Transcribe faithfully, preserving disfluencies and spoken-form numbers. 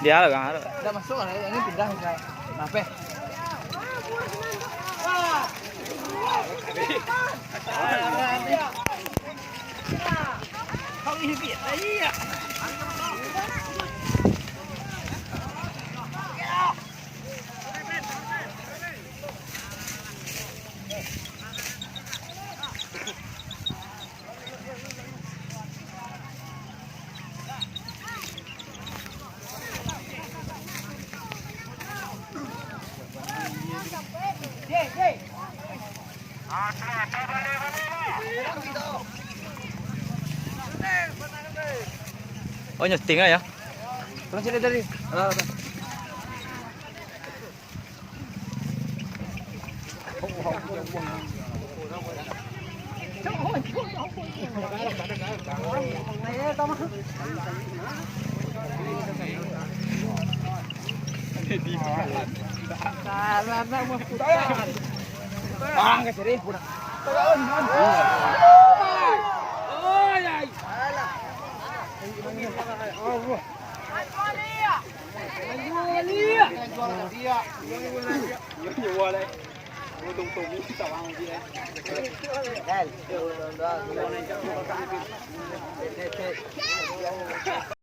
Dia lah, Bang. Udah masuk lah, ini pindah, pindah. Kenapa? Oh, nyuting lah ya. Terus ini tadi.